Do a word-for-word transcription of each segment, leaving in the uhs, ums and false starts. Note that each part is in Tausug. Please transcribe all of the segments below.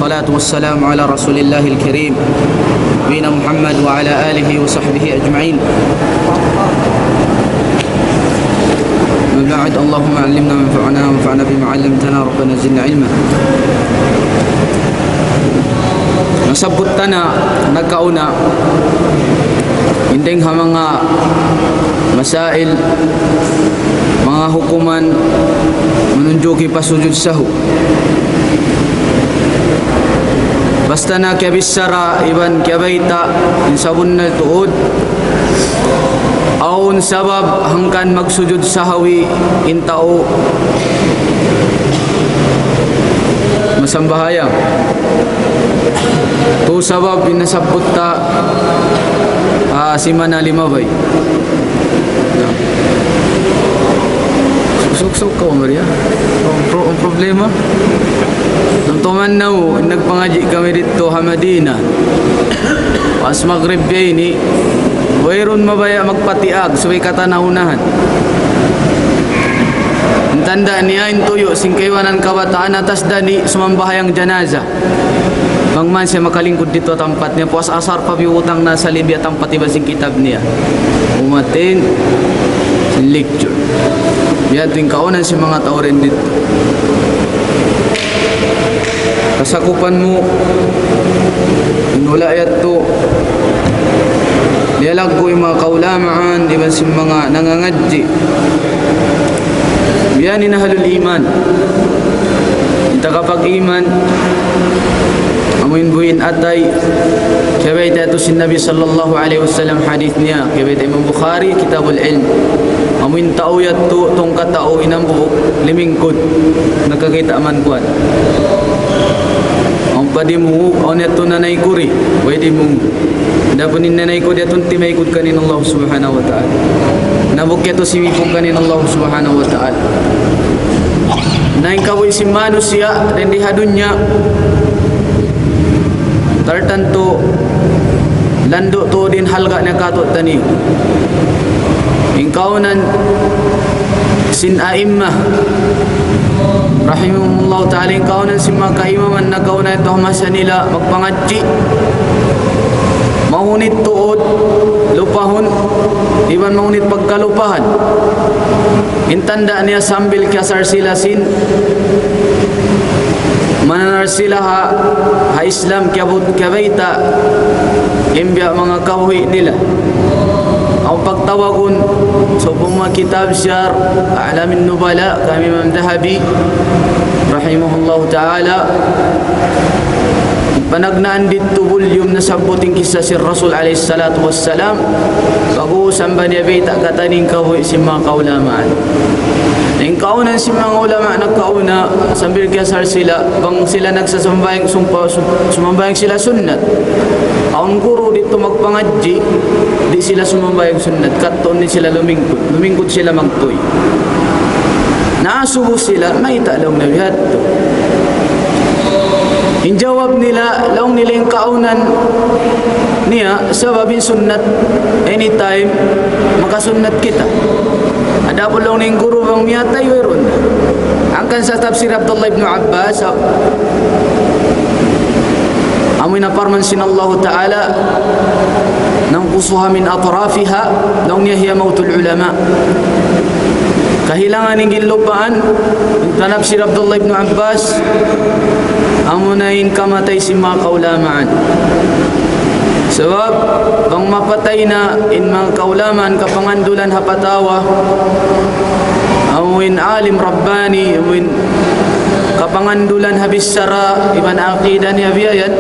والصلاة والسلام على رسول الله الكريم نبينا محمد وعلى آله وصحبه أجمعين. أما بعد، اللهم علمنا ما ينفعنا وانفعنا بما علمتنا، ربنا زدنا علما. Nasabbut ta na nakauna in dayng ha manga masail, manga hukuman manunjuki pa sujud sahwi. Basta na kiyabichara iban kiyabayta' in sabunnal tuud, awn sabab hangkan magsujud sahwi in tau masambahayang. Tu sabab in nasabbut ta, ah, simana limabay. Suksuk-suksuk kaw, Maria. Ang pro-, ang problema. Tumtuman niyu, nagpangadji' kami didtu ha Madina. Pas Maghrib biya' ini, wayruun mabaya' magpatiag, subay katan ha unahan. In tanda' niya in tuyu', sin kaibanan kabataan, atas dani, sumambahayang janaza. Bang man siya makalingkud didtu ha tampat niya, puas asar pa biyutang na salin biya' tampat iban sin kitab niya. Umatin, sin lecture. Biya' ha yan in kaawnan sin manga tau dayn didtu. Kasakupan mu, in hula' yadtu, liyalaggu' in manga kaulamaan, iban sin manga nangangadji'. Biya' ha yan in ahlul iman. In tagapag-iman, amu in buhi' atay, kiyabayta' yadtu sin Nabi sallallahu alayhi wasallam hadith niya, kiyabayta' Imam Bukhari, Kitabul Ilm. Amu in tau yadtu, tungka tau in hambuuk, limingkud, nakakita' man kuwan. Awn pa dimungug, awn yadtu nanaykud, way dimungug. Adapun in nanaykud yadtu timaykud kaniya in Allah Subhanahu wa Ta'ala. Nabuk yadtu simipug kaniya in Allah Subhanahu wa Ta'ala. Na in kabuhi' sin manusiya', dayn di ha dunya, tartantu landu' tuud in halga' niya kātu'niyu. In kaawnan sin a'imma, rahimahumullahu ta'ala, in kaawnan sin manga kaimaman nakauna yadtu ha masa nila magpangadji'. Mahunit tuud lupahun, iban mahunit pagkalupahan. In tanda' niya sambil kiyasar sila sin, mananar sila ha, ha Islam, kiyabut-, kiyabayta' in biya' manga kabuhi' nila. Awn pagtawagun, sawpama kitab Siyar A'lamin Nubala, kan Imam Dhahabi, rahimahullahu ta'ala, panagnaan didtu volume nasabbut in kissa sin Rasul alayhi salatu wassalam, pag-ubus ampa niya bayta' katan in kabuhi' sin manga kaulamaan. In kaawnan sin manga ulama nakauna, sambil kiyasar sila, bang sila nagsasambahayang sumpa-, sum-, sumambahayang sila sunnat. Awn guru didtu magpangadji', di' sila sumambahayang sunnat, kadtuun sila lumingkud, lumingkud sila magtuy. Naasubu sila, mayta' laung niya biya' hadtu. In jawab nila, laung nila in kaawnan niya, sabab in sunnat, anytime, makasunnat kita. Adapun laung niya in guru bang miyatay, wayruun. Hangkan sa tafsir Abdullah ibn Abbas, amu in parman sin Allahu Ta'ala, ننقصها من أطرافها, laung niya هي موت العلماء. Kahilangan in ginlupaan, in tanafsir Abdullah ibn Abbas, amuna in kamatay sin manga kaulamaan. Sabab, bang mapatay na in manga kaulamaan kapangandulan ha patawa, amu in alim rabbani, amu in kapangandulan ha bichara, iban aqida niya biya' yan.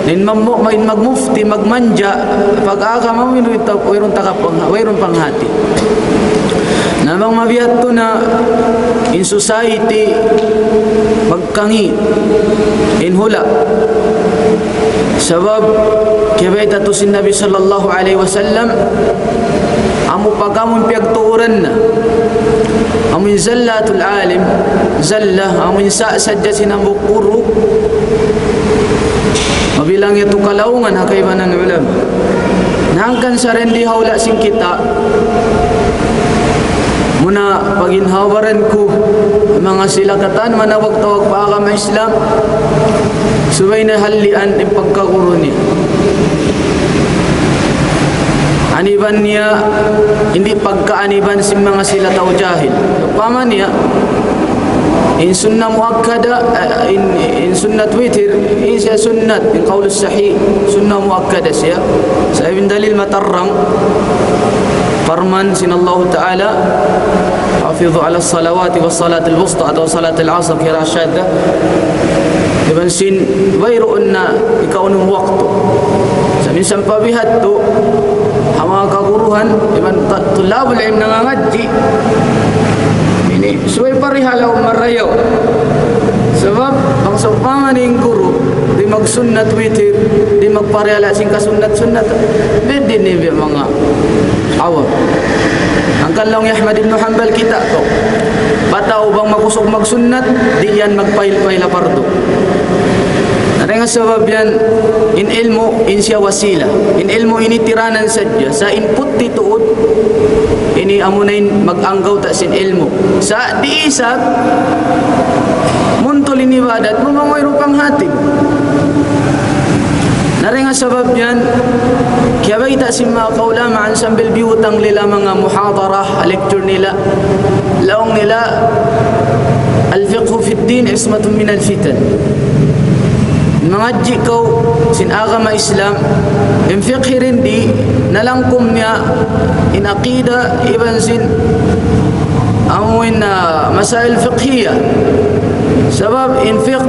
In mamu-, in magmufti, magmanja', pag-agama, wayruun ta-, wayruun takapang-, wayruun panghati. Na bang mabiya' hadtu na in society, magkangi', in hula'. Sabab, kiyabayta' tuud sin Nabi sallallahu alayhi wasallam, amu pag-amu in piyagtuuran na. Amu in zallatul alim, zalla, amu in sa-, sadja sin hambuuk guru. Mabilang yadtu kalaungan ha kaibanan ulama. Na hangkan sa dayn di ha hula' sin kita', Na paginhawaran ku manga sila katan manawag-tawag pa agama Islam, subay na halian in pagkaguru niya. Aniban niya, hindi pagkaaniban sin manga sila tau jahil. Upama niya, in sunnah muakkada, eh, in, in sunnat witir, in siya sunnat, in qawl sahih, sunnah muakkada siya. Sa' in dalil matarang, parman sin Allah Ta'ala, حافظوا على الصلوات والصلاة الوسطى, atawa صلاة العصر, kira syadda. Iban sin wayruun na ikaunum waktu. Sa' minsan pa biya' hādtu, ha manga kaguruhan, iban ta-, tulabul ilm nangangadji', ini subay parihala' marayaw. Sabab, bang sawpama in guru, di' magsunnat witir, di' magparihala' sin kasunnat-sunnat, bidin ini biya' manga awam. Hangkan laung hi Ahmad ibn Hanbal kita' kaw. Bang tau bang makusug magsunnat, di' yan magpahil-pahil ha pardu. Na dayn ha sabab yan, in ilmu', in siya wasila. In ilmu' ini tiranan sadja. Sa' in putti tuud, ini amuna in mag-anggawta' sin ilmu'. Sa' di' isab, muntul in ibadat mu, bang wayruun panghati. Na dayn ha sabab yan, kiyabayta' sin manga kaulamaan sambil biyutang nila manga muhadara, lecture nila. Laung nila, الفقه في الدين عصمة من الفتن. Mangadji' kaw sin agama Islam, in fiqh dindi, nalangkum niya in aqida, iban sin amuin, ah, masail fiqhiyah. Sabab in fiqh,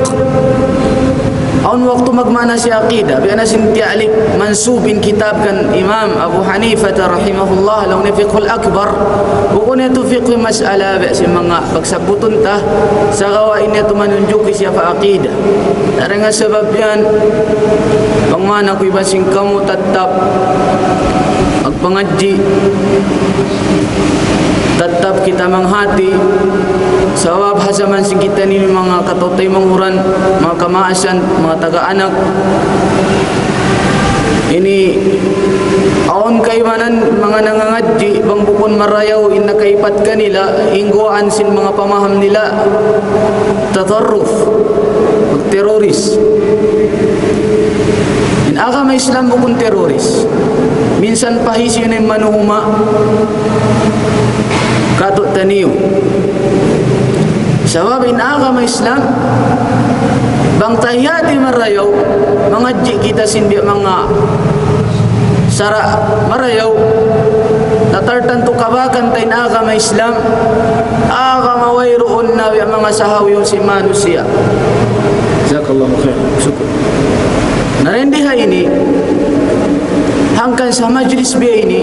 awn waktu magmaana sin aqida, biya' na sin ta'liq mansub in kitab kan Imam Abu Hanifa rahimahullah, laung niya Fiqhul Akbar, bukun yadtu fiqh mas'ala biya' sin manga pagsabbutun ta, sagawa' in yadtu manunjuki siya pa aqida. Na dayn ha sabab yan, bang man aku iban sin kamu tattap magpangadji', tattap kita manghati, sabab ha jaman sin kita ini manga kataymanghuran, manga kamaasan, manga taga anak, ini awn kaibanan manga nangangadji', bang bukun marayaw in nakaipat kanila, in guwaan sin manga pamaham nila, tatarruf, magteroris. In agama Islam bukun teroris. Minsan pa hisiyu-siyu na in manuhuma, katu' taniyu. Sabab in agama Islam, bang ta hiyati marayaw, mangadji' kita sin biya' manga sara' marayaw, na tartantu kabakan ta in agama Islam, agama wayruun na biya' manga sahawiyun sin manusiya'. Jazakallahu khair. Shukran. Na dayn di ha ini, hangkan sa majlis biya' ini,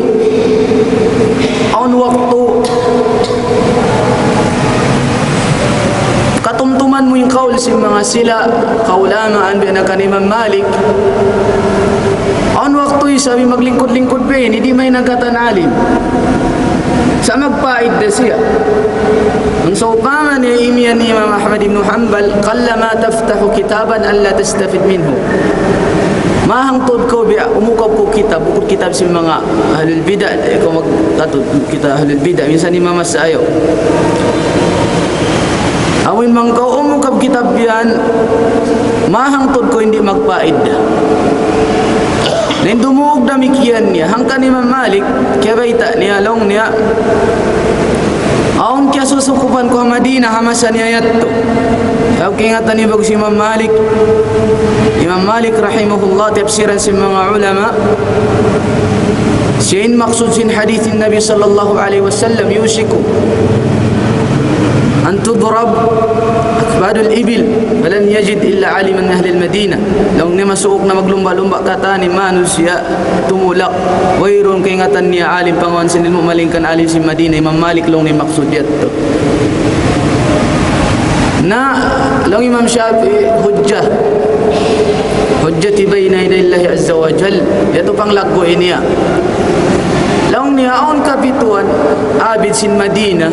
awn waktu katumtuman mu in kaul sin manga sila, kaulamaan biya' na kan Imam Malik. Awn waktu isab in maglingkud-lingkud biya' ini, di' mahinang katan alim. Sa' magpaid da siya. Bang sawpama niya imiyan Imam Ahmad ibn Hanbal, قلما تفتح كتابا ألا تستفد منه. Mahang tuud kaw biya' umukab kaw kitab, bukun kitab sin manga ahlul bid'ah, ikaw magkatud kita ahlul bid'ah, minsan imam sa ayaw. Amin bang kaw umukab kitab yan, mahang tuud kaw hindi magpaid. Na in dumuug damikkiyan niya, hangkan Imam Malik, kiyabayta' niya, laung niya, awn kiyasusukupan ku ha Madina, ha masa niya yadtu. Kaw kaingatan niyu bagus Imam Malik. Imam Malik rahimahullah, tiyapsiran sin manga ulama. Siya in maksud sin hadith Nabi sallallahu alayhi wasallam, يوشك أن تضرب أكباد الإبل فلن يجد إلا عالما من أهل المدينة. Laung niya masuuk na maglumba-lumba katan in manusiya' tumulak. Wayruun kaingatan niya alim pangwan sin ilmu' malaingkan alim sin Madina, Imam Malik laung niya maksud yadtu. Na, laung Imam Shafi'i, hujjah. حجتي بين يدي الله عز وجل. Yadtu panglaggu' niya. Laung niya awn kapituan, abid sin Madina.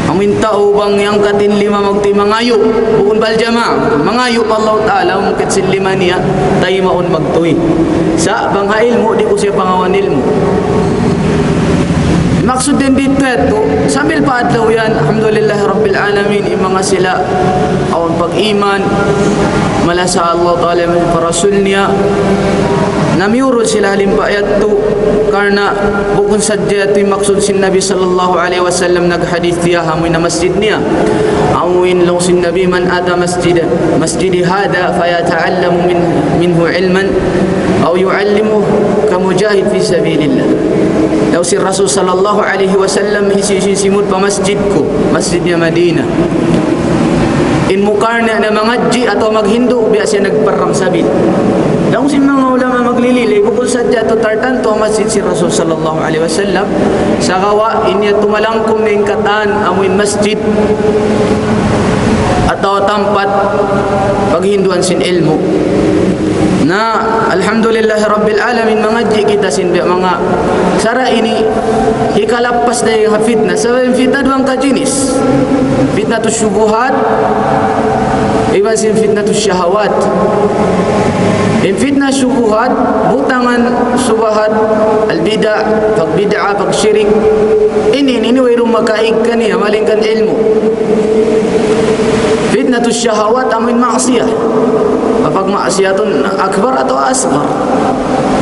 Amu in tau bang hangkatin lima magtuy mangayu', bukun bal jama', mangayu' pa Allah Ta'ala, hangkat sin lima niya, taymaun magtuy. Sa' bang ha ilmu', di' ku siya pangawan ilmu'. Maksud dayn didtu yadtu, sambil pa adlaw yan, alhamdulillah rabbil alamin, in manga sila awn pag-iman, malasa Allah Ta'ala iban pa Rasul niya, namiyurul sila ha limpa yadtu, karna' bukun sadja yadtu in maksud sin Nabi sallallahu alayhi wasallam naghadith diya ha amuin masjid niya. Amuin laung sin Nabi, من أتى مسجد، مسجدي هذا فيتعلم من، منه علما أو يعلمه كمجاهد في سبيل الله. Laung sin Rasul sallallahu alayhi wasallam, hisiyu-siyu in simud pa masjid ku, masjid niya Madinah, in mukarna' niya mangadji' atawa maghindu', biya' siya nagparrang sabil. Laung sin manga ulama maglililay, bukun sadja yadtu tartantu ha masjid sin Rasul sallallahu alayhi wasallam, sagawa' in yadtu malangkum na in katan amuin masjid atawa tampat paghinduan sin ilmu'. Na, alhamdulillah rabbil alamin, mangadji' kita sin biya' manga sara' ini, hikalappas dayn ha fitna. Sabab in fitna duwang kajinis. Fitnatu shubuhat, iban sin fitnatu shahawat. In fitna shubuhat, butangan shubuhat, al-bid'a, pagbid'a, pagshirik. Ini, ini wayruun makaig kaniya, malaingkan ilmu'. Fitnatu shahawat, amuin maksiyat. Apag maksiyatun akbar atawa asgar.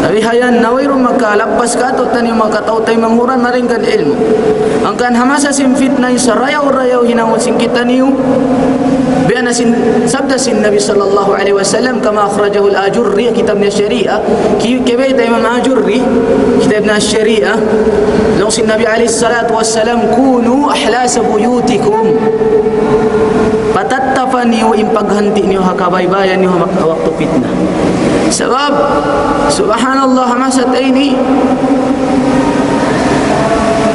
Tapi hayan na wayruun makalappas katu' taniyu manga tau taymanghud, malaingkan ilmu'. Hangkan ha masa sin fitna in sarayaw-rayaw hinangun sin kitaniyu. Biya' na sin sabda sin Nabi sallallahu alayhi wasallam, كما أخرجه الآجري, kitab niya Shariah, ki-, kiyabayta' Imam Ajurri, kitab niya Shariah, laung sin Nabi alayhi salatu wassalam, كونوا أحلاس بيوتكم. Patattapan niyu in paghanti' niyu ha kabaybayan niyu ha mak-, waktu fitna. Sabab, subhanallah, ha masa ta ini,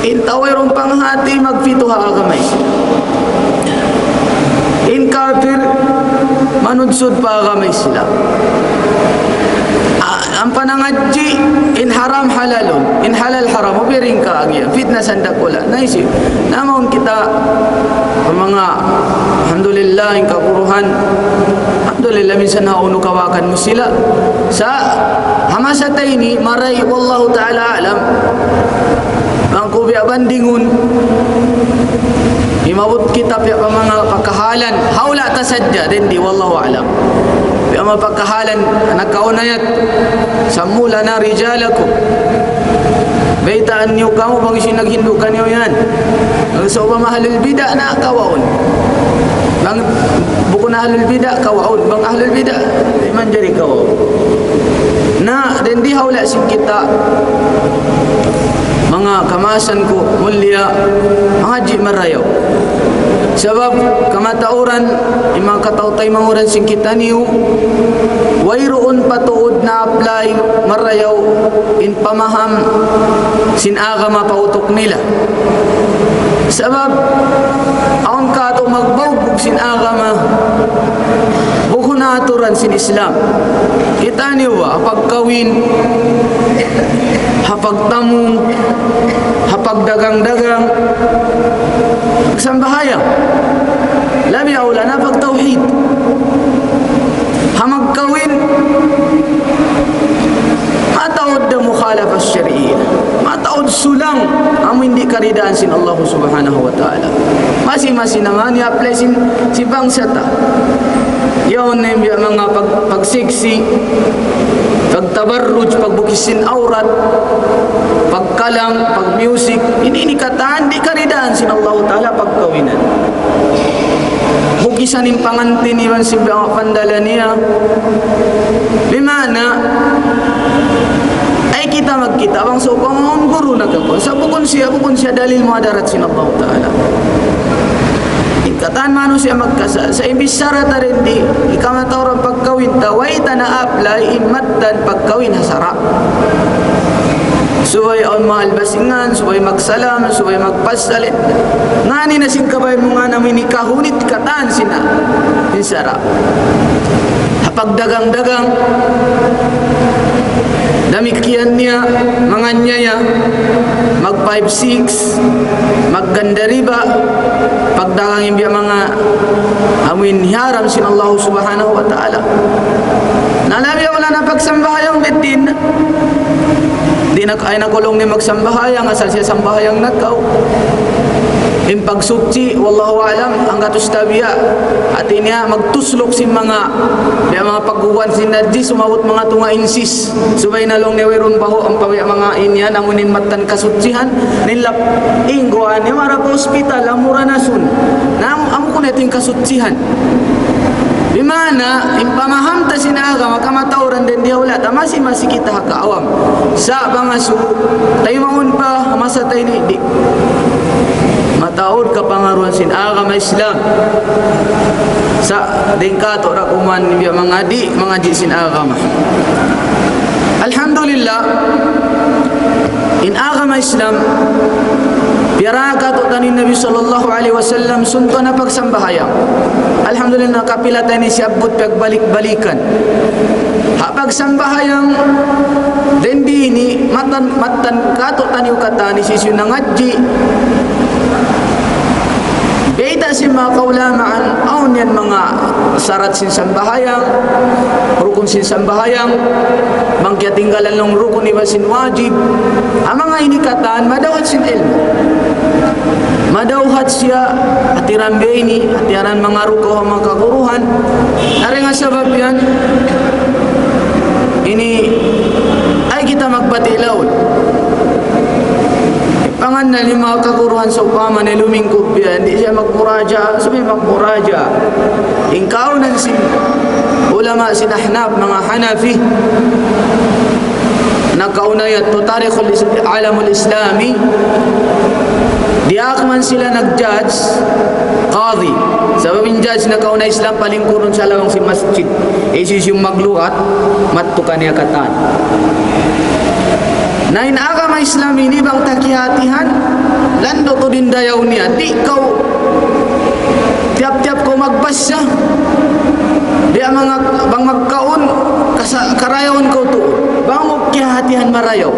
in tau wayruun panghati magpitu ha agama Islam. In kapir manudsud pa agama Islam. A-, ampa nangadji', in haram halalun, in halal haram, upiring ka agiyan. Fitna sin dakula'. Na hisiyu? Na mawn kita manga, alhamdulillah, in kaguruhan. Alhamdulillah, minsan ha unu kawakan mu sila. Sa', ha masa ta ini, maray, wallahu ta'ala a'lam. Bang ku biya' bandingun, imabut kita biya' pa manga pagkahalan, hawla' ta sadja, dayn di, wallahu a'lam. Biya' manga pagkahalan, nakauna yadtu, سموا لنا رجالكم. Baytaan niyu kamu bang hisiyu in naghindu' kaniyu yan. Bang sawpama ahlul bid'a na kawaun. Bang bukun ahlul bid'a kawaun. Bang ahlul bid'a, di' manjari kawaun. Na, dayn di hawla' sin kita, manga kamaasan ku, mulliya, mangadji' marayaw. Sabab kamatauran, in manga kataw-taymanghuran sin kitaniyu, wayruun pa tuud na-apply marayaw in pamaham sin agama pa utuk nila. Sabab awn katu' magbawgbug sin agama, bukun aturan sin Islam. Kitaniyu ba, ha pagkawin, ha pagtamung, ha pagdagang-dagang, sambahayang. Labi awla na pagtawhid. Ha magkawin, mataud da mukhalafa shar'iyyah. Mataud sulang amu in di' karidaan sin Allah Subhanahu wa Ta'ala. Masi-masi na man i-apply sin, sin bangsa ta. Yaun na in biya' manga pag-, pagsiksi, pagtabarruj, pagbukis sin awrat, pagkalang, pagmusic. Ini, ini katan di' karidaan sin Allah Ta'ala pagkawinan. Bukisan in pangantin iban sin biya' manga pandala niya. Bima'na, ay kita magkita' bang sawpama awn guru nagkakuwan. Sa' bukun siya, bukun siya dalil mu ha hadarat sin Allah Ta'ala. In katan manusiya' magkasa', sa' in bichara ta dayn di, in kamatauran pagkawin ta, way ta na-apply in mattan pagkawin ha sara'. Subay awn manga albasingan, subay magsalam, subay magpasalit. Ngani na sin kabay mu ngana' mu ini kahunit katan sin, sin sara'. Ha pagdagang-dagang, damikkiyan niya, manganyaya, mag five six, magganda riba, pagdagang in biya' manga amu in hiyaram sin Allah Subhanahu wa Ta'ala. Na labi awla na pagsambahayang bitin, di' Nag-, ay nagkulung niya magsambahayang, asal siya sambahayang nagkaw. In pagsuchi, wallahu alam, hanggatus tabiya'. Hati niya, magtusluk sin manga, biya' manga pagkukuan sin najis, umabut manga tunga insis. Subay na laung niya wayruun bahu', ampa biya' manga in yan, amu in mattan kasuchihan, nilap, ingguan niya, mara pa hospital, amura na sun. Na, amu, amu kunu' in kasuchihan. Bimana, in pamaham ta sin agama, kamatauran dayn di ha hula' ta, masi-masi kita ha kaawam. Sa' bang asu, taymaun pa, masa ta ini, di'. Mataud kapangaruhan sin agama Islam. Sa' dayn katu' ra kuman biya' manga di', mangadji' sin agama. Alhamdulillah, in agama Islam, piyara katu'taniyu in Nabi sallallahu alayhi wasallam, suntuan na pagsambahayang. Alhamdulillah, nakapila ta ini siyabbut pagbalik-balikan. Ha pagsambahayang, dayn di ini, mattan, mattan katu'taniyu katan, hisiyu-siyu nangadji'. Bayta' sin manga kaulamaan, awn yan manga sarat sin sambahayang, rukun sin sambahayang, bang kiyatinggalan laung rukun iban sin wajib. Ha manga ini katan, madawhat sin ilmu'. Madawhat siya, hatiran biya' ini, hatiran mangarukaw ha manga kaguruhan. Na dayn ha sabab yan, ini, ay kita magbati' laung. Pangannal in manga kaguruhan sawpama na lumingkud biya', di' siya magmuraja, subay magmuraja. In kaawnan sin ulama sin Ahnaf, manga Hanafi, nakauna yadtu tarikhul Is-, alamul Islami, diyaak man sila nag-judge, qadi. Sabab in judge nakauna Islam palingkurun sa lawang sin masjid. Hisiyu-siyu maglugat, madtu kaniya katan. Na in agama Islam ini bang ta kiyahatihan, landu' tuud in dayaw niya. Di' kaw, tiyap-tiyap kaw magbasa. Di' manga, bang magkaun, kasa-, karayawan kaw tuud. Bang mu kiyahatihan marayaw.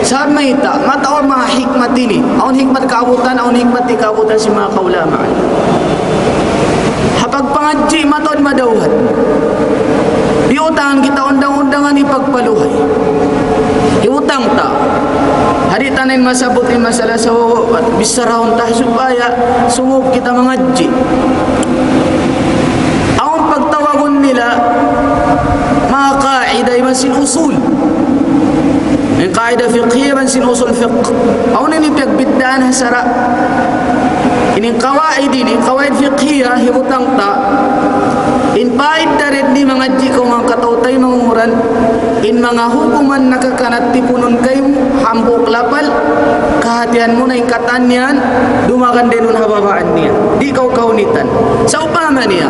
Sa' mayta', mataud manga hikmat ini. Awn hikmat kaabutan, awn hikmat di' kaabutan sin manga kaulamaan. Ha pagpangadji' mataud madawhat. Biyutangan kita undang-undangan hipagpaluhay. Hibutang ta. Di' ta na in masabbut in masalah sa' bichara ta supaya sumūb kita mangadji'. Awn pagtawagun nila manga qaida iban sin usul. In qaida fiqhiyya iban sin usul fiqh. Awn ini piyagbiddaan ha sara'. Ini qawaid ini, qawaid fiqhiyya, hibutang ta. In paid darit di mangadji' kaw manga kataw-taymanghuran, in manga hukuman nakakanat tipunun kaymu, hambuuk lapal, kahatihan mu na in katan yan, dumagan dayn duun ha babaan niya. Di' kaw kahunitan. Sawpama niya.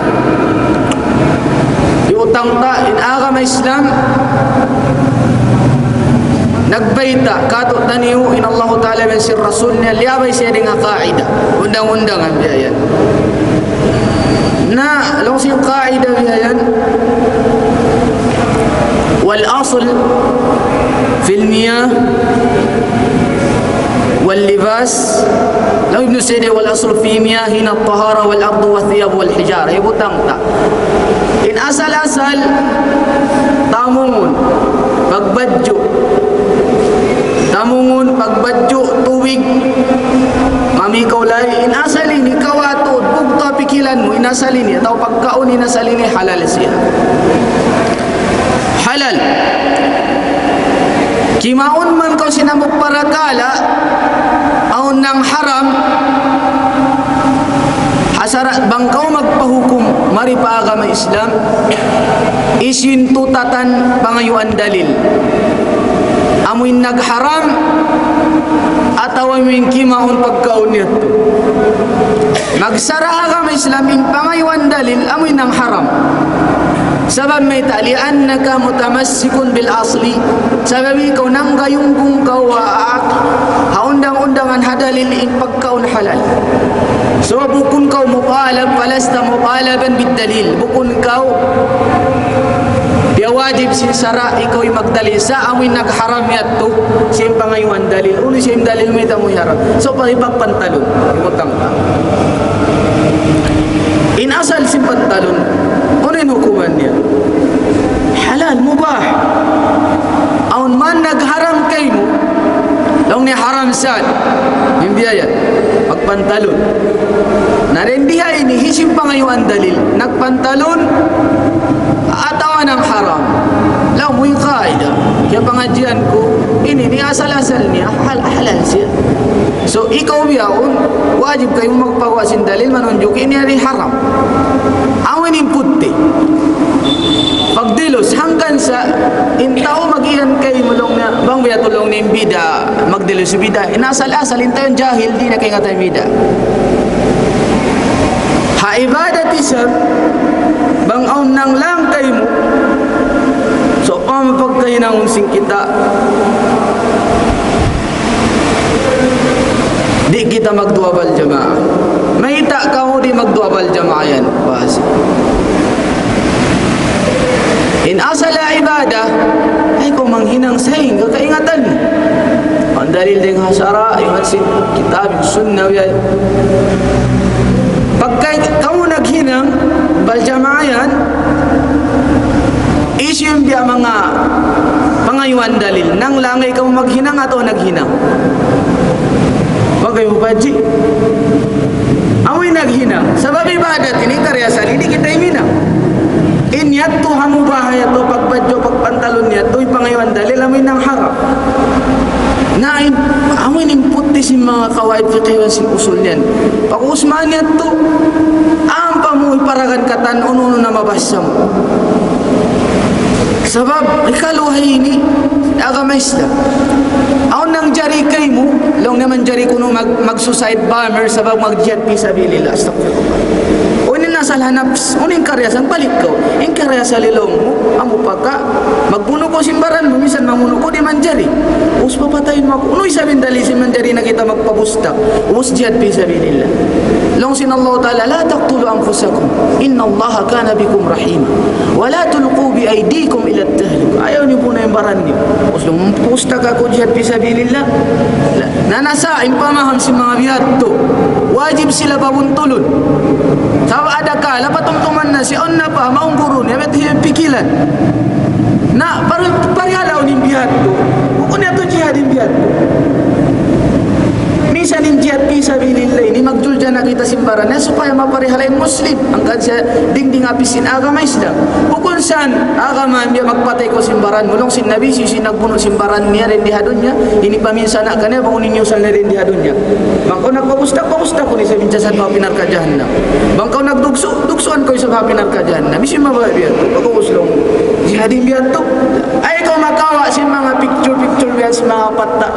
Hibutang ta, in agama Islam, nagbayta', katu'taniyu, in Allahu Ta'ala iban sin Rasul niya, liyabay siya dayn ha qaida. Undang-undangan biya' yan. Na, laung sin qaida biya' yan. والأصل في المياه واللباس. Laung Ibnu Sina, والأصل في مياهنا الطهارة والأرض والثياب والحجارة. Hibutang ta. In asal-asal, tamungun, pagbadju'. Tamungun, pagbadju', tubig. Mami kaw lahi, in asal ini, kawatud, bugta pikilan mu, in asal ini, atawa pagkaun, in asal ini, halal siya. Halal. Kimaun man kaw sin hambuuk parakala', awn nang haram, ha sara' bang kaw magpahukum, mari pa agama Islam, hisiyu in tutatan pangayuan dalil. Amu in nagharam, atawa amu in kimaun pagkaun yadtu. Magsara' agama Islam in pangayuan dalil, amu in nang haram. Sabab mayta', لأنك متمسك بالأصل. Sabab ikaw nanggayungbung kaw ha, ha undang-undangan ha dalil in pagkaun halal. So, bukun kaw mutalab, فلست مطالبا بالدليل. Bukun kaw piyawajib sin sara', ikaw in magdalil. Sa' amu in nagharam yadtu, siya in pangayuan dalil. Unu siya in dalil mayta' amu in haram. So, pa-, ipagpantalun. Hibutang ta. In asal sin pantalun, unu in hukuman niya? Halal, mubah. Awn man nagharam Haram sa in biya' yan, magpantalon. Na dayn di ha ini, hisiyu in pangayuan dalil, nagpantalon atawa nangharam? Laung mu in qaida, kiyapangadjian ku, ini, ini asal-asal niya, hal-, halal siya. So, ikaw bihaun, wajib kaymu magpaguwa' sin dalil, manunjuki niya di haram. Awn in puti'. Pagdilus, hangkan sa, in tau mag-iyan kaymu laung niya, bang biya' tu laung niya in bida', magdilus bida'. In asal-asal, in tau yan jahil, di' niya kaingatan bida'. Ha ibadat isab, bang awn nanglang kaymu, so, awn pagkahinangun sin kita, di' kita magduwa bal jamaa. Mayta' kamu di' magduwa bal jamaa yan? Bas. In asal ha ibadat, ayaw kaw manghinang sa in kaingatan mu. Awn dalil dayn ha sara', ingat sin kitab, sunnah, yan. Pagka kamu naghinang, bal jamaa yan, hisiyu in biya' manga pangayuan dalil, nanglang kamu maghinang atawa naghinang? Bagay mu pa, Ji. Amu in naghinang. Sabab ibadat ini karna' asal di' kita himinang. In yadtu ha mubah yadtu, pagpadju', pagpantalon yadtu, in pangayuan dalil, amu in nangharam. Na in, amu in puti' sin manga qawaid fiqhiyah sin usul yan. Pag-usman yadtu, ampa mu iparagan katan unu-unu na mabasa mu. Sabab, ikaruwa ini, agama Islam. Awn nangjari kaymu, laung niya manjari kunu' mag-, mag-suicide bomber sabab magjihad fi sabilillah. Astagfirullah. Unu in asal ha nafs, unu in karna' asal, balik kaw. In karna' asal laung mu, amu pa ka, magbunu' kaw sin baran mu, misan mamunu' kaw di' manjari. Ubus papatayin mu aku. Unu isab in dalil sin manjari na kita magpabustak. Ubus jihad fi sabilillah. Laung sin Allah Ta'ala, لا تقتلوا أنفسكم إن الله كان بكم رحيما ولا تلقوا بأيديكم إلى التهلكة. Ayaw niyu bunuun in baran niyu. Ubus laung mu, bustak aku jihad fi sabilillah. La, na nasa, in pamaham sin manga biya' yadtu. Wajib sila pabuntulun. Sabab adakala patumtuman na siya, awn na pa, maunggurun, ya, bet, ya, pikilan. Na, pari-, parihalaun in biya' yadtu. Bukun yadtu jihad in biya' yadtu. Misan in jihad fi sabilillah ini, magjulja na kita sin baran niya supaya maparihala in Muslim. Hangkan siya dingding hapis sin agama Islam. Bukun sa in agama niya magpatay kaw sin baran mu. Laung sin Nabi, hisiyu in nagbunu' sin baran niya dayn di ha dunya, ini paminsana' kaniya, bang unu in iyusal niya dayn di ha dunya. Bang kaw nagpabustak, pabustakun isab in jasad mu pa narka' jahannam. Bang kaw nagdugsu', dugsuan kaw isab pa narka' jahannam. Hisiyu in mabaya' biya' yadtu? Pag-ubus laung, jihad in biya' yadtu. Ayaw kaw makawa' sin manga picture-picture biya' sin manga patta'.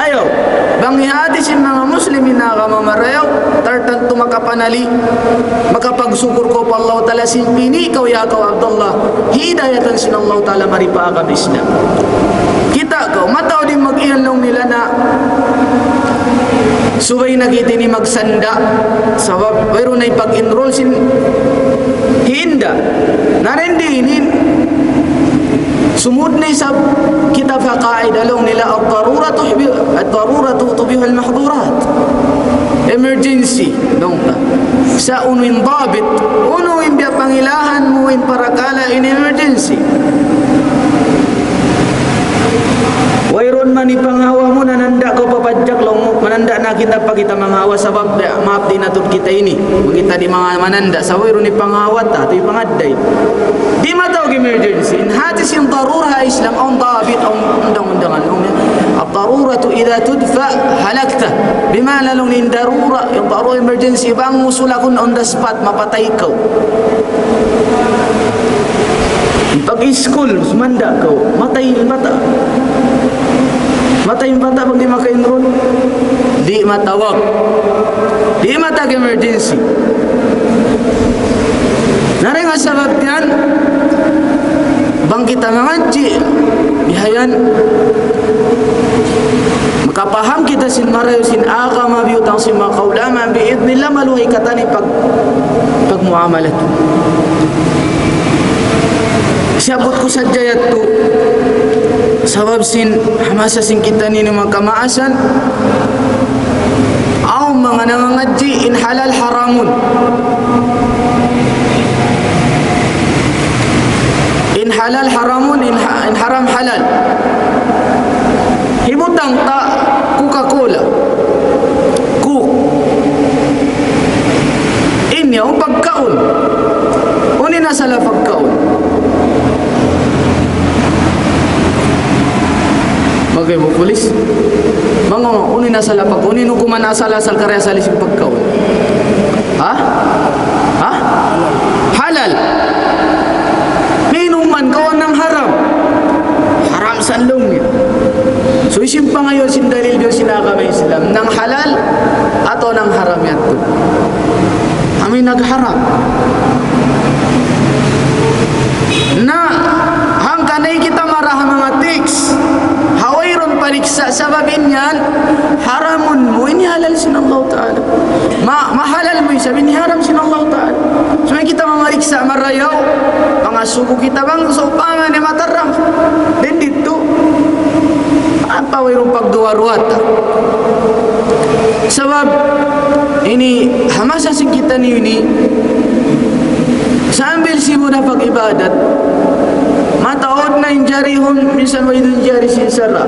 Ayaw. Bang hati sin manga Muslim in agama marayaw, tartantu makapanali, makapagsukur kaw pa Allah Ta'ala sin pini' kaw, ya kaw Abdullah, hidayatan sin Allah Ta'ala mari pa agama Islam. Kita' kaw, mataud in mag-iyan laung nila na subay na kita ini magsanda', sabab wayruun na ipag-enroll sin hinda. Na dayn di ini, sumud na isab kita pa qaida laung nila, الضرورة تبيح، الضرورة تبيح المحظورات. Emergency, laung ta. Sa' unu in dabit, unu in biya' pangilahan mu in parakala' in emergency. Wayruun man in pangawa mu, nananda' kaw pa pajak laung mu, mananda' na kita pa kita mangawa sabab, eh, maap di' na tuud kita ini. Kita di' manga mananda', sa' wayruun in pangawa ta, atu in pangadday. Di' mataud emergency. In hati sin darura ha Islam, awn dabit, awn undang-undangan. Laung niya, الضرورة إذا تدفع هلكت. Bima'na laung niya in darura, in darura emergency, bang mu sulakun on the spot, mapatay kaw. Pag-school, sumanda' kaw, matay in bata'. Matay in bata' bang di' maka-enroll. Di' mataud. Di' mataud emergency. Na dayn ha sabab yan, bang kita mangadji', bihayan, makapaham kita sin marayaw sin agama, biyutang sin manga kaulamaan, bi'idhnillah, maluhay katan in pag-, pagmuamalat. Siyabbut ku sadja yadtu, sabab sin hamasa sin kita ini manga kamaasan, awn manga nangangadji' in halal haramun. In halal haramun, in ha-, in haram halal. Hibutang ta, Unu in asal, pag unu in hukuman asal, asal karna' asal sin pagkaun? Ha? Ha? Halal. Minum man kaw nang haram. Haram sa' laung niya. So, hisiyu in pangayuan sin dalil biya' sin agama Islam? Nang halal atawa nang haram yadtu? Amu in nagharam. Na, hangkan di' kita maraha manga text. Ha wayruun pariksa' sabab in yan, haramun mu, ini halal sin Allah Ta'ala. Ma-, mahalal mu, isab ini haram sin Allah Ta'ala. So, di' kita mamariksa' marayaw, pangasubu kita bang, so, pangani matarang. Then didtu, ampa wayruun pagduwa-ruwa ta. Sabab, ini, ha masa sin kitaniyu ini, sambil sibu' da pag-ibadat, mataud na in jarihun, minsan way da in jari sin sara'.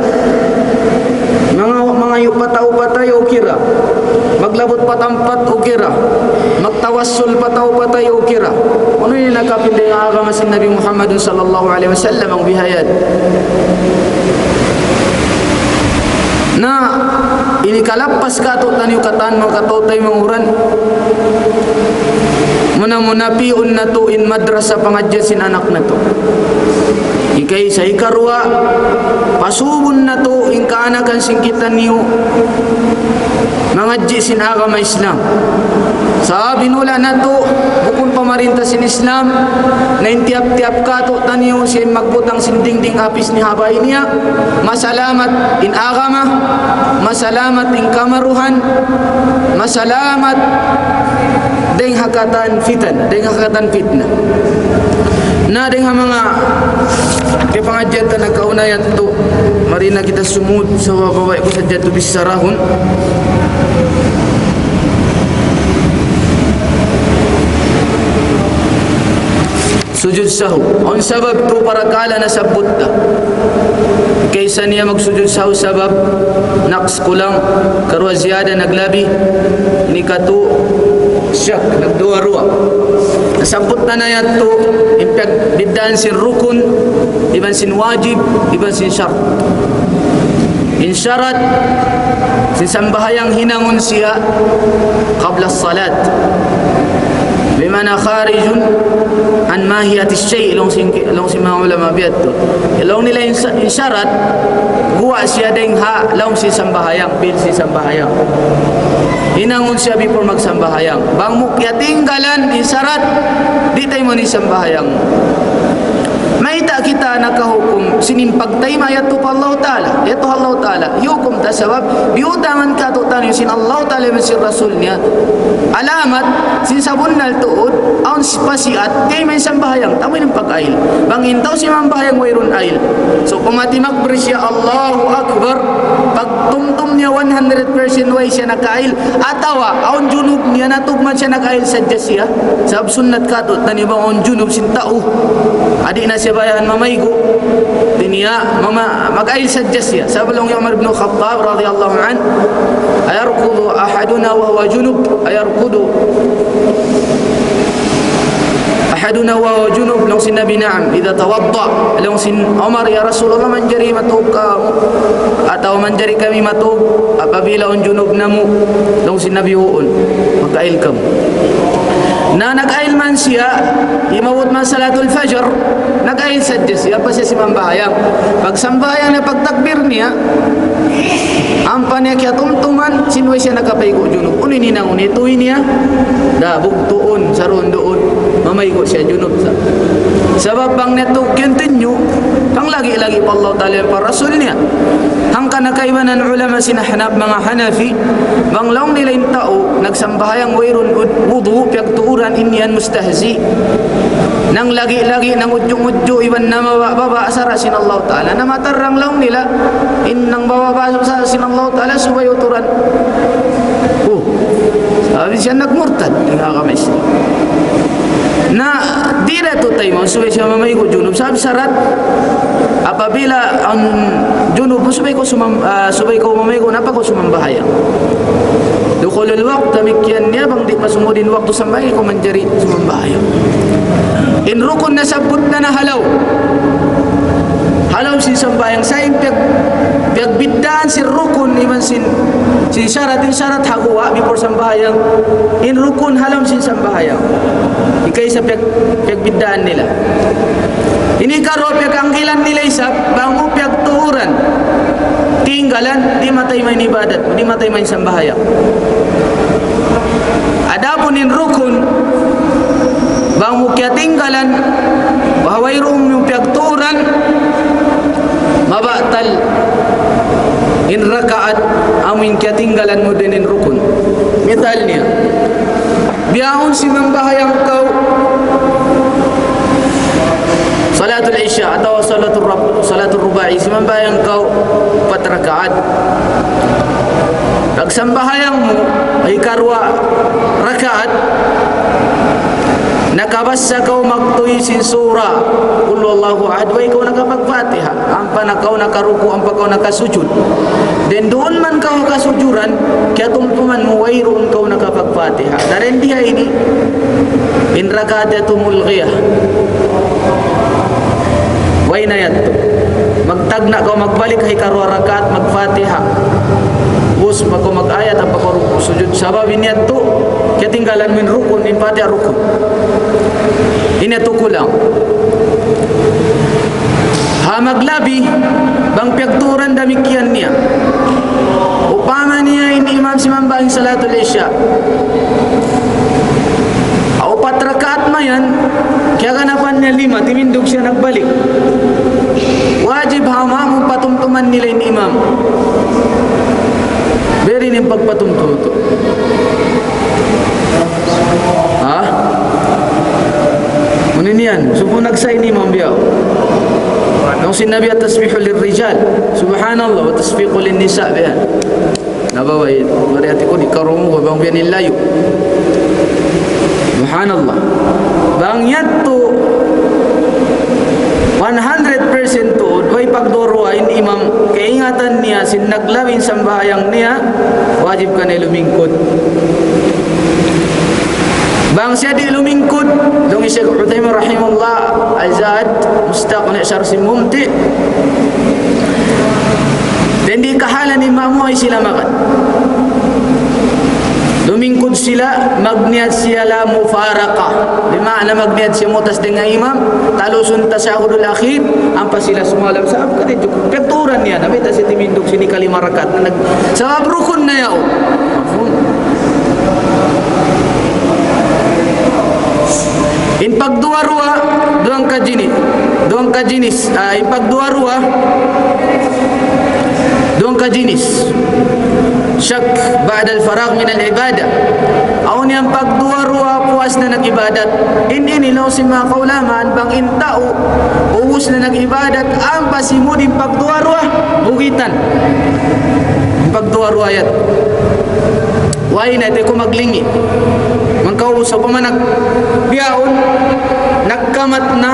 Manga, mangayu' pa tau patay, okay ra. Maglabut pa tampat, okay ra. Magtawassul pa tau patay, okay ra. Unu in nakapinda in agama sin Nabi Muhammad sallallahu alayhi wasallam, bang bihayan. Na, ini kalappas katu'taniyu katan manga kataw-taymanghuran. Muna-muna pi'un natu' in madrasa pangadjian sin anak natu'. Ikaisa, ikaruwa, pasubun natu' in kaanakan sin kitaniyu mangadji' sin agama Islam. Sabab in hula' natu', bukun pamarinta sin Islam, na in tiyap-tiyap katu'taniyu siya in magbutang sin dingding apis niya ha bay niya, masalamat in agama, masalamat in kamaruhan, masalamat dayng ha katan fitan, dayng ha katan fitna. Na dayng ha manga kapangadjian ta nakauna yadtu, mari na kita sumud, sabab way ku sadja tu bisarahun. Sujud sahu. Awn sabab tu parakala' nasabbut ta. Kaisa niya magsujud sahu sabab naqs kulang, karuwa ziyada naglabi, ini katu' shak nagduwa-ruwa. Nasabbut ta na yadtu, in piyagbiddaan sin rukun, iban sin wajib, iban sin shart. In sharat sin sambahayang hinangun siya qabla salat. Bima'na kharijun an mahiyati shay', laung sin, laung sin manga ulama biya' tu. Laung nila in sa-, in sharat, guwa' siya dayng ha, laung sin sambahayang, pil sin sambahayang. Hinangun siya before magsambahayang. Bang mu kiyatinggalan in sharat, di' taymaun in sambahayang. Mayta' kita nakahukum sin in pagtayma' yadtu pa Allah Ta'ala? Yadtu Allah Ta'ala. Hiyukum ta sabab biyutangan katu'taniyu sin Allah Ta'ala iban sin Rasul niya. Alamat, sin sabunnal tuud, awn si pasiat, kay may sambahayang, tamu in pag-ayil. Bang in tau simambahayang wayruun ayil. So, pamati makbir siya, Allahu Akbar. Pagtumtum niya one hundred percent way siya nakaayil. Atawa, awn junub niya, natugman siya nakaayil sadja siya. Sabab sunnat katu'taniyu bang awn junub sin tau. Di' na siya bayaan mamaygu'. Di' niya mama-, mag-ayil sadja siya. Sabab laung hi Umar ibn Khattab radiyallahu anhu, "Ayarkudu ahaduna wa huwa junub?" Ayarkudu ahaduna wa huwa junub? Laung sin Nabi, "Na'am, idha tawadda." Laung sin Umar, "Ya Rasulullah, manjari matug kamu? Atawa manjari kami matug apabila awn junub namu'?" Laung sin Nabi, "Huun, mag-ayil kamu." Na nag-ayil man siya, imabut man salatul fajr, nag-ayil sadja siya, pa siya simambahayang. Pagsambahayang niya, pagtakbir niya, ampa niya kiyatumtuman, sin way siya nakapaygu' junub. Unu in hinangun niya, ituy niya? Da, bugtuun, sarun-duun, mamaygu' siya junub sa. Sabab bang niya tu continue, panglagi-lagi pa Allah Ta'ala, pa Rasul niya. Hangkan na kaibanan ulama sin Ahnaf, manga Hanafi, bang laung nila in tau nagsambahayang wayruun ud-, wudu', piyagtuuran, in yan mustahzi. Nanglagi-lagi, nangudju'-ngudju', iban namababa' sara' sin Allah Ta'ala. Na matarang laung nila, in nangbababa' sara' sin Allah Ta'ala, subay uturan. Oh, sabab siya nagmurtad, in agama Islam. Na, di' da tu taymaun, subay siya mamaygu' junub. Sabab sarat, apabila awn junub, subay kaw sumam-, ah, subay kaw mamaygu', na pa kaw sumambahayang. Dukhul Dul waktu damikkiyan niya bang di' pa sumud in waktu sambahayang, ikaw manjari sumambahayang. In rukun nasabbut na na ha lawm. Ha lawm sin sambahayang. Sa' in piyag-, piyagbiddaan sin rukun iban sin, sin sharat, in sharat ha guwa' before sambahayang. In rukun ha lawm sin sambahayang. Ikaisa piyag-, piyagbiddaan nila. Ini karuwa piyag-anggilan nila isab, bang mu piyagtuuran, tinggalan, di' matay main ibadat, di' matay main sambahayang. Adapun in rukun, bang mu kiyatinggalan, wayruun mu piyagtuuran, mabatal in rakaat amu in kiyatinggalan mu dayn in rukun. Mital niya, bihaun simambahayang kaw salatul isya atawa salatul rab-, salatul ruba'i, simambahayang kaw upat rakaat. Pagsambahayang mu, ikaruwa rakaat, nakabassa kaw magtuy sin sura, Qul huwallahu ahad, way kaw nakapag-Fatiha. Ampa na kaw nakaruku', ampa kaw nakasujud. Then duun man kaw kasujuran, kiyatumtuman mu wayruun kaw nakapag-Fatiha. Na dayn di ha ini, in rakaat yadtu mulgiyah. Way na yadtu. Magtagna' kaw, magbalik ha ikaruwa rakaat, mag-Fatiha. Ubus, bang kaw mag-ayat, ampa kaw ruku' sujud. Sabab in yadtu, kiyatinggalan mu in rukun, in Fatiha rukun. In yadtu kulang. Ha maglabi, bang piyagtuuran damikkiyan niya. Upama niya in imam simambahayang salatul isya. Ha upat rakaat mayan, kiyaganapan niya lima, timindug siya nagbalik. Wajib ha ma'mum patumtuman nila in imam. Biyadiin in pagpatumtum tu. Ha? Unu in yan? Sumpu' nagsa ini mambiyaw. Laung sin Nabi, التسبيح للرجال سبحان الله والتصفيق للنساء biya'. Nabawa in, mari hati ku di' karungu, bang biya' in layu. Subhanallah. Bang yadtu one hundred percent tuud, way pagduwa-ruwa in imam, kaingatan niya sin naglabi in sambahayang niya, wajib kaniya lumingkud. Bang siya di' lumingkud, laung hi Shaykh Uthaymin rahimahullah, Al-Zad, Mustaqni' Sharh sin Mumti'. Then di' kahalan in ma'mum, way sila magad. Lumingkud sila, magniyat sila mufaraqa. Di' maana magniyat siya mutas dayn ha imam, talusun tashahhudul akhir, ampa sila sumalam. Sabab kari juk, piyagtuuran niya, na bita siya timindug sin hikalima rakaat. Na nag-, sabab rukun na yaun. In pagduwa-ruwa, duwang kajinis. Duwang kajinis. Ah, in pagduwa-ruwa, duwang kajinis. شك بعد الفراغ من العبادة. Awn yan pagduwa-ruwa puas na nag-ibadat. In ini laung sin manga kaulamaan, bang in tau ubus na nag-ibadat, ampa simud in pagduwa-ruwa, bugitan. In pagduwa-ruwa yan. Way na, di' kaw maglingi'. Bang kaw sa' pa man nag-, bihaun, nagkamat na,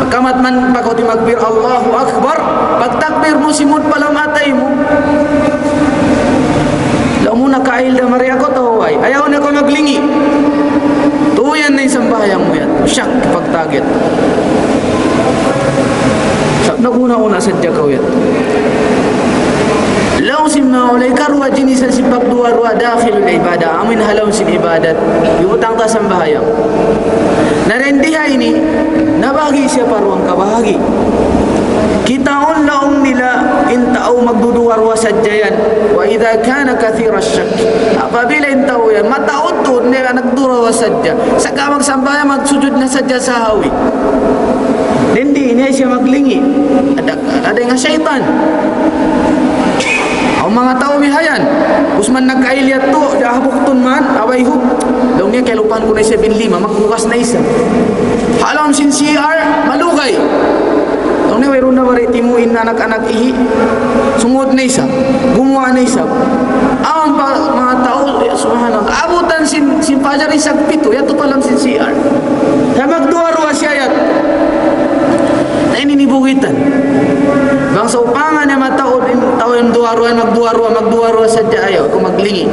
nagkamat man pagkauti magbir, Allahu Akbar, pagtakbir mu, simud pa lawm atay mu. Laung mu nakail da mari aku atawa way. Ayaw na kaw maglingi'. Tuyan na in sambahayang mu yan. Shak, pagtagit. Sa' nag-una-una sadja kaw yan. Laung sin manga ulama, ikaruwa jinisan sin pagduwa-ruwa dakhilul ibadah, amu in ha lawm sin ibadat. Iyutang ta sambahayang. Na dayn di ha ini, nabahagi' siya pa duwang kabahagi'. Kitaun laung nila in tau magduduwa-ruwa sadja yan. وإذا كان كثير الشك. Apabila in tau yan, mataud tuud niya nagduwa-ruwa sadja. Sagawa' magsambahayang, magsujud na sadja sahwi. Dayn di, niya siya maglingi'. Ada, ada nga saytan. Awn manga tau bihayan. Ubus man nagkail yadtu, di' ha buktun man, abay hu. Laung niya, kalupahan ku na isab in lima, magbukas na isab. Ha lawm sin C R, malugay. Laung niya, wayruun na bari timu' in anak-anak ihi'. Sumud na isab. Gumuwa' na isab. Awn pa manga tau, ya, subhanallah. Abutan sin, sin fajar isab pitu, yadtu pa lawm sin C R. Sa' magduwa-ruwa siya yadtu. Na ini in bugitan. Bang sawpama niya mataud in tau yan duwa-ruwa, magduwa-ruwa, magduwa-ruwa sadja, ayaw kaw maglingi'.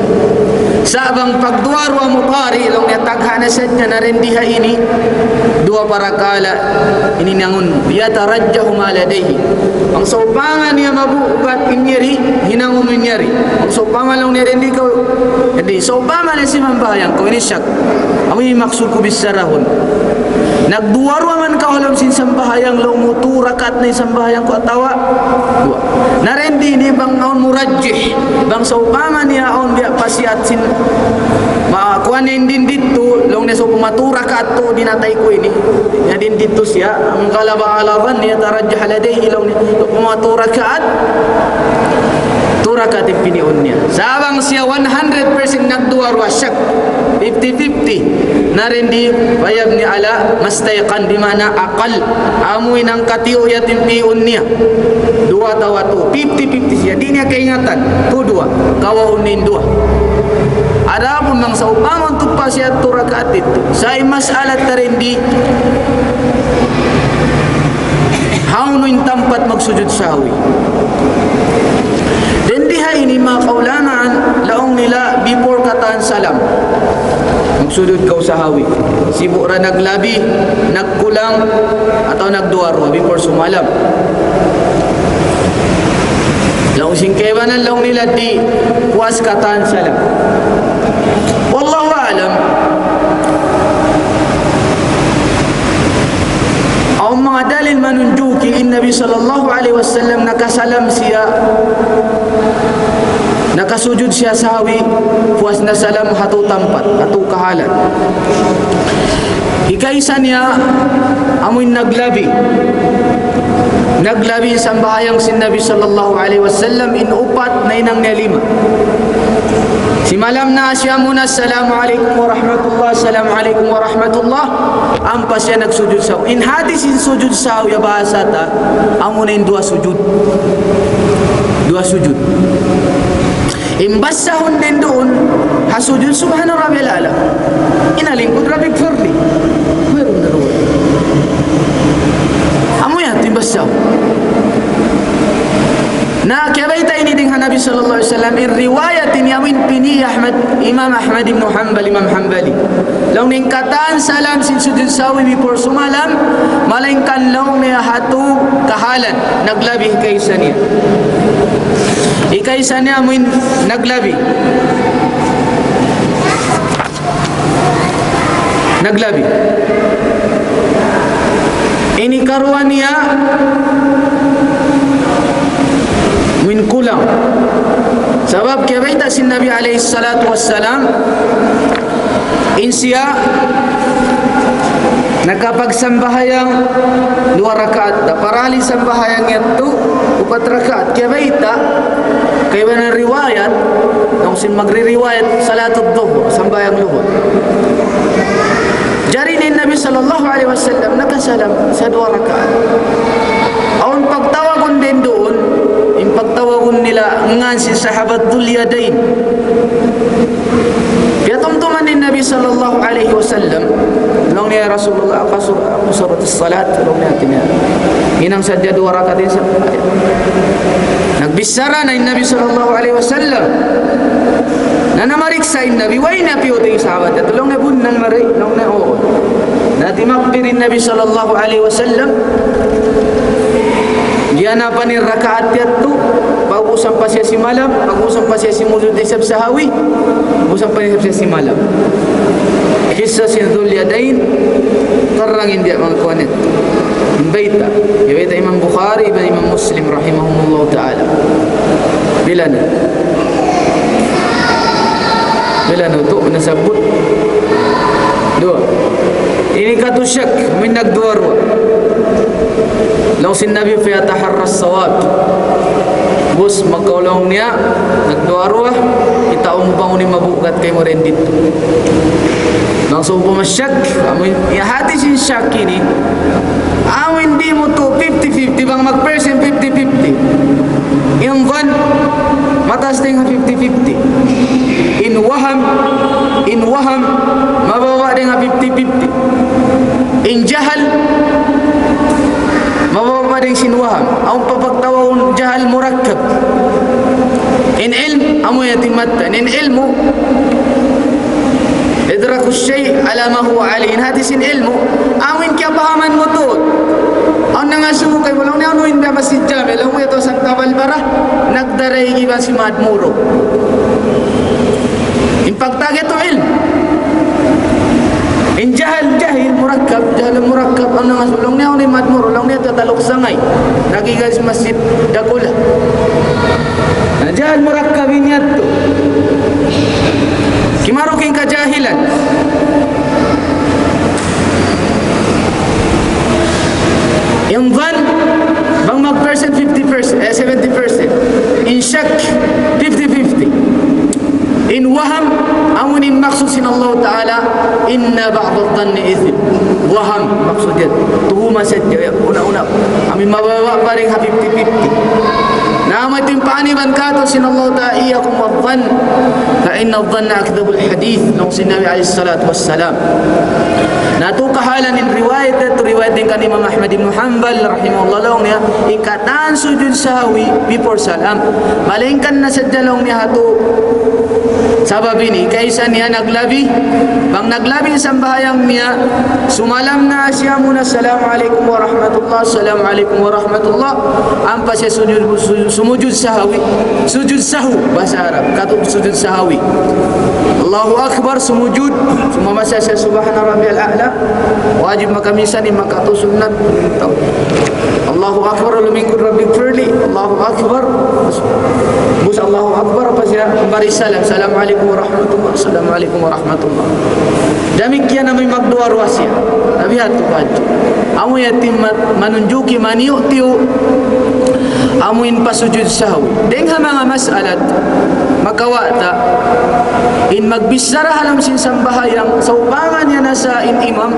Bang pagduwa-ruwa mutari', laung niya tagha' na sadja na dayn di ha ini, duwa parakala' in hinangun mu. يترجح ما لديه. Bang sawpama niya mabugat in yari, hinangun mu in yari. Bang sawpama laung niya dayn di kaw, dayn di, sawpama niya simambahayang kaw, ini shak. Amu in maksud ku bicharahun. Nagduwa-ruwa man kaw ha lawm sin sambahayang, laung mu tu rakaat na in sambahayang ku atawa duwa. Na dayn di ini bang awn murajjih, bang sawpama niya awn biya' pa siya sin ma-, kuwan niya in dayn didtu, laung niya sawpama tu rakaat tu dinatay ku ini. Na dayn didtu siya, إن غلب على ظني يترجح لديه, laung niya sawpama tu rakaat, tu rakaat in piniun niya. Sa' bang siya one hundred percent nagduwa-ruwa, shak, fifty fifty. Na dayn di, فيبني على ما استيقن, di' maana aqall. Amu in hangkatiyu' yadtu in piun niya. Duwa atawa tu. Fifty fifty siya. Di' niya kaingatan. Tu duwa. Kawaun niya in duwa. Adapun bang sawpama tuud pa siya tu rakaat didtu. Sa' in mas'ala ta dayn di, hawnu in tampat magsujud sahwi. Dayn di ha ini manga kaulamaan, laung nila before katan salam. Magsujud kaw sahwi. Sibu' ra naglabi, nagkulang, atawa nagduwa-ruwa before sumalam. Laung sin kaibanan laung nila di' puas katan salam. Wallahu a'lam. Awn manga dalil manunjuki in Nabi sallallahu alayhi wasallam nakasalam siya, nakasujud siya sahwi, puas na salam ha tu tampat, ha tu kahalan. Hikaisa niya, amu in naglabi. Naglabi in sambahayang sin Nabi sallallahu alayhi wasallam, in upat nahinang niya lima. Simalam na siya muna, "Assalamu alaykum wa rahmatullah, assalamu alaykum wa rahmatullah." Ampa siya nagsujud sahwi. In hati sin sujud sahwi, ya bahasa ta, amu na in duwa sujud. Duwa sujud. In basahun dayn duun, ha sujud, "Subhana Rabbiyal A'la." In ha lingkud, "Rabbighfirli." Wayruun na duun. Amu yan, in basahun. Na, kiyabayta' ini dayn ha Nabi sallallahu alayhi wasallam, in riwayat ini amu in pini Ahmad, Imam Ahmad ibn Hanbal, Imam Hanbali. Laung niya in katan salam sin sujud sahwi before sumalam, malaingkan laung niya ha tu kahalan, naglabi hikaisa niya. Hikaisa niya amu in naglabi. Naglabi. In hikaruwa niya, amu in kulang. Sabab kiyabayta' sin Nabi alayhi salatu wassalam, in siya nakapagsambahayang duwa rakaat, da parali sambahayang yadtu upat rakaat. Kiyabayta', kaibanan riwayat, laung sin magririwayat, salatud duhur, sambahayang luhur. Jari in Nabi sallallahu alayhi wasallam nakasalam sin duwa rakaat. Awn pagtawagun dayn duun, in pagtawagun nila ngan sin sahabat Dhul Yadayn. Piyatumtuman in Nabi sallallahu alayhi wasallam, laung niya, "Ya Rasulullah, aqasur-, aqasurat as-salat?" Laung niya, hāti niya, hinang sadja duwa rakaat in sa-, nagbichara na in Nabi sallallahu alayhi wasallam. Na namariksa' in Nabi, way na piyuting sahabat. Laung niya, "Bunnal mari?" Laung niya, "Uu." Na timakbir in Nabi sallallahu alayhi wasallam. Giyanapan in rakaat yadtu, pag-ubus ampa siya simalam, pag-ubus ampa siya simujud isab sahwi, pag-ubus ampa siya simalam. Kissa sin Dhul Yadayn, tarang in biya' manga kuwan yadtu. Bayta', bayta' Imam Bukhari, iban Imam Muslim rahimahumullahu ta'ala. Bilan. Bilan utu' nasabbut. Duwa. Ini katu' shak, amu in nagduwa-ruwa. Laung sin Nabi, "Fayataharra as-sawab." Bus, makaulung niya, nagduwa-ruwa, kita' mu bang unu in mabugat kaymu dayn didtu. Laung sawpama shak, amu in, ya hāti sin shak ini, amu in di' mutu' fifty fifty, bang mag-percent fifty fifty. In dhan, mataas dayn ha fifty fifty. In waham, in waham, mababa' dayn ha fifty fifty. In jahal, mababa' dayn sin waham. Awn pa pagtawagun jahal murakkab. In ilm, amu yan in mattan. In ilmu', إدراك الشيء على ما هو عليه. In hati sin ilmu', amu in kiyapahaman mu tuud. Awn nangasubu kaymu, laung niya, unu in biya' Masjid Jami', laung mu yadtu Santa Barbara, nagdaray iban sin Madmuro. In pagtawag yadtu ilmu'. In jahil, jahil murakkab, jahil murakkab, awn nangasubu, laung niya, unu in Madmuro, laung niya, yadtu Taluk Sangay. Nagigay sin Masjid Dakula. Na jahil murakkab in yadtu. Kimaruk in kajahilan. In dhan, bang mag percent fifty percent, eh, seventy percent. In shak, fifty fifty. In waham, amu in maksud sin Allah Ta'ala, إن بعض الظن إثم. Waham, maksud yan. Tuhuma sadja, ya, una-una. Amu in mababa' pa dayn ha fifty fifty. Na amu in paniban katu' sin Allah Ta'ala, إياكم والظن فإن الظن أكذب الحديث. Laung sin Nabi alayhi salatu wassalam. Na yadtu kahalan in riwayat, yadtu riwayat dayn kan Imam Ahmad ibn Hanbal, rahimahullah, laung niya, in katan sujud sahwi before salam. Malayngkan na sadja laung niya yadtu. Sabab ini, kaysa niya naglabi, bang naglabi in sambahayang niya, sumalam na siya muna, السلام عليكم ورحمة الله، السلام عليكم ورحمة الله. Ampa siya sujud, su-, sumujud sahwi. Sujud sahw, bahasa Arab. Katu' sujud sahwi. Allahu Akbar, sumujud. Sumamasa siya, سبحان ربي الأعلى. Wajib makaminsan, in makatu' sunnat. Allahu Akbar, lumingkud, رب اغفر لي. Allahu Akbar. Bus Allahu Akbar, ampa siya mari salam. السلام عليكم ورحمة الله، السلام عليكم ورحمة الله. Damikkiyan amu in magduwa-ruwa siya. Nabi hatu hadji. Amu yadtu ma-, manunjuki maniyu'-tiyu'. Amu in pasujud sahwi. Dayn ha manga mas'alat, makawa' ta, in magbichara ha lawm sin sambahayang, sawpama niya nasa in imam,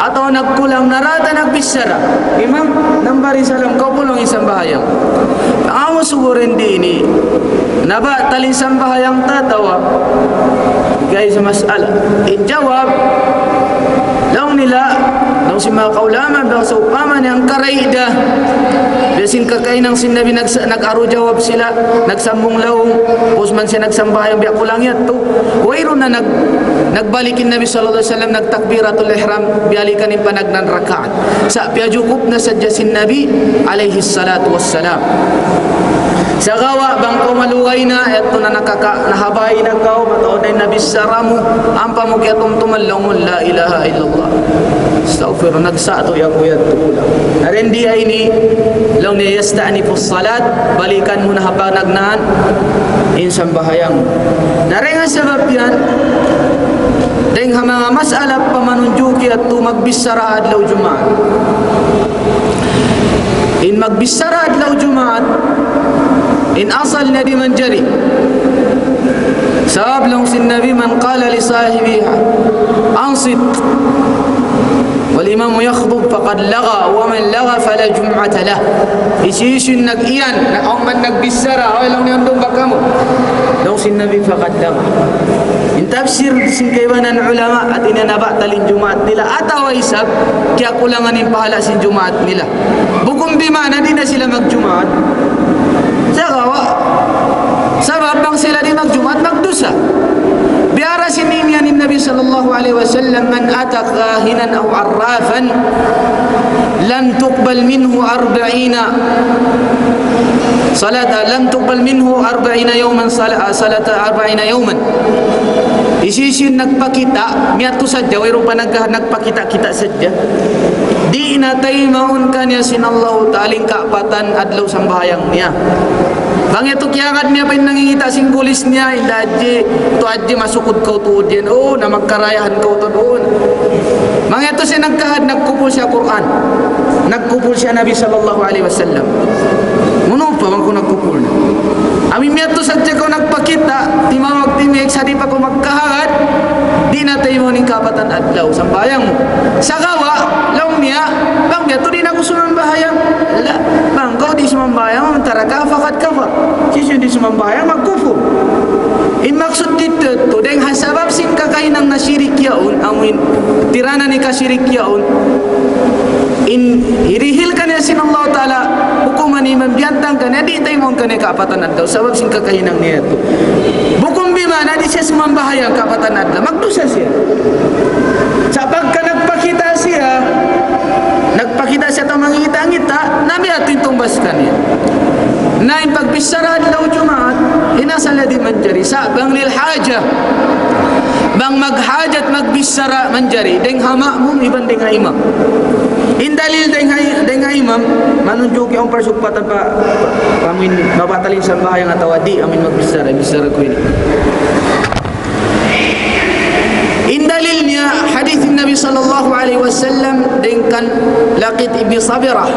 atawa nagkulang na da ta nagbichara. Imam, nambari salam, kaw pulang in sambahayang. Amu sugurin di ini. Nabatal in sambahayang ta atawa? Kay sa mas'ala. In jawab, laung nila, laung sin manga kaulamaan, bang sawpama niya hangkaray da. Biya' sin kakahinang sin Nabi nagsa-, nag-aru jawab sila, nagsambung laung, pus man siya nagsambahayang biya' kulang yadtu. Wayruun na nag-, nagbalik in Nabi sallallahu alayhi wasallam, nagtakbiratul ihram, biyalikan in panagnaan rakaat. Sa' piyajukup na sadja sin Nabi alayhi salatu wassalam. Sagawa' bang kaw malugay na, yadtu na nakaka-, nahabay na kaw, mataud na in nabichara mu, ampa mu kiyatumtuman laung mu, لا إله إلا الله. Astaghfirullah, nagsatu ya ku yadtu. Na dayn di ini, laung niya يستأنف الصلاة, balikan mu na ha panagnaan in sambahayang. Na dayn ha sabab yan, dayn ha manga mas'ala pa manunjuki yadtu magbichara adlaw Jumaat. In magbichara adlaw Jumaat, in asal niya di' manjari. Sabab laung sin Nabi, من قال لصاحبه أنصت والإمام يخطب فقد لغى ومن لغى فلا جمعة له. Hisiyu-siyu in nag-iyan, na awn man nagbichara, "Uy," laung niya, "undum ba kamu?" Laung sin Nabi, "فقد لغى." In tafsir sin kaibanan ulama, hati niya nabatal in Jumaat nila, atawa isab, kiyakulangan in pahala' sin Jumaat nila. Bukun bima'na di' na sila magjumaat. Sagawa', sabab bang sila di' magjumaat, magdusa. Biya' da sin imiyan in Nabi sallallahu alayhi wasallam, من أتى كاهنا أو عرافا لم تقبل منه أربعين صلاة، لم تقبل منه أربعين يوما صلاة، صلاة أربعين يوما. Hisiyu-siyu in nagpakita', miyadtu sadja, wayruun pa nagka-, nagpakita'-kita' sadja. Di' na taymaun kaniya sin Allahu Ta'ala in kaapatan adlaw sambahayang niya. Bang yadtu kiyahagad niya pa in nangingita' sin gulis niya, "Inda hadji, tu hadji masukud kaw tuud yan. Oh, na magkarayahan kaw tuud." Bang yadtu siya nagkahagad, nagkupul siya Qur'an. Nagkupul siya Nabi sallallahu alayhi wasallam. Unu pa bang kaw nagkupul na? Amu in miyadtu sadja kaw nagpakita', timawag timihik, sa' di' pa kaw magkahagad, di' na taymaun in kaapatan adlaw sambahayang mu. Sagawa', laung niya, bang yadtu di' na kaw sumambahayang. La, bang kaw di' sumambahayang, تركها فقد كفر. Hisiyu-siyu di' sumambahayang, magkupur. In maksud didtu, dayn ha sabab sin kakahinang nasirik yaun, amu in tiranan hikasirik yaun, in hirihil kaniya sin Allah Ta'ala, hukuman iman biyantang kaniya, di' taymaun kaniya kaapatan adlaw, sabab sin kakahinang niya yadtu. Bukun bima'na siya sumambahayang kapatan adlaw, magdusa siya. Sa' pagka nagpakita' siya, nagpakita' siya atawa mangita-ngita, na biya' ha yan in tungbas kaniya. Na in pagbichara adlaw Jumaat, in asal niya di' manjari. Sa' bang lil haja, bang maghajat magbichara manjari, dayng ha ma'mum iban dayng ha imam. In dalil dayng ha, dayng ha imam, manunjuki awn parsugpatan pa, pa, amuin mabatal in sambahayang atawa di', amuin magbichara, bichara ku ini. In dalil niya, hadith Nabi sallallahu alayhi wasallam, dayng kan Laqit ibn Sabirah.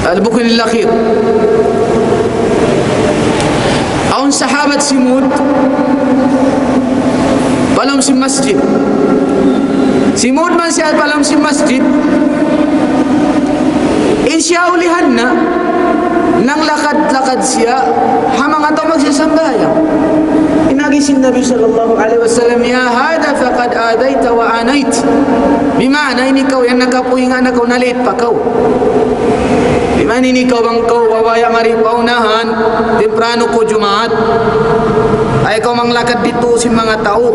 Al-Bukni al-Akhir. Awn sahabat simud pa lawm sin masjid. Simud man siya pa lawm sin masjid. In siya ulihan na, nanglakad-lakad siya, ha manga tau magsasambahayang. In agi sin Nabi sallallahu alayhi wasallam, "Ya hadha faqad adayta wa anayt." Bima'na, ini kaw yan nakapuhinga na kaw, na-late pa kaw. Di' man ini kaw bang kaw mabaya' mari pa unahan, temprano kaw Jumaat. Ayaw kaw manglakad didtu sin manga tau.